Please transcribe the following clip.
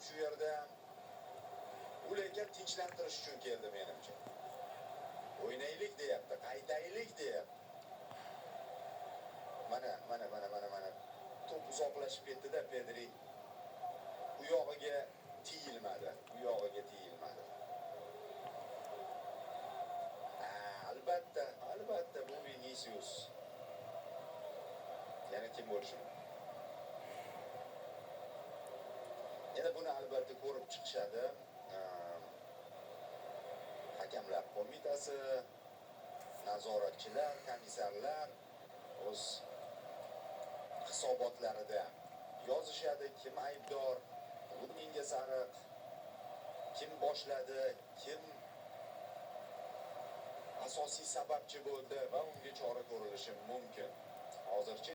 Shu yerda u lekin tinchlantirish uchun keldi menimcha. O'ynaylik deyapti, qaytaylik deyapti. Mana, mana, mana, mana, mana. To'p uzoqlashib ketdi-da Pedri. U yog'iga tiyilmadi. U yog'iga tiyilmadi. Ha, albatta, albatta bu Vinicius. Yana kim bo'lishi mumkin? Endi buni albatta ko'rib chiqishadi. Hakamlar qo'mitasi, nazoratchilar, komissarlar o'z hisobotlarida yozishadi, kim aybdor, Luninga sariq, kim boshladi, kim asosiy sababchi bo'ldi va unga chora ko'rilishi mumkin.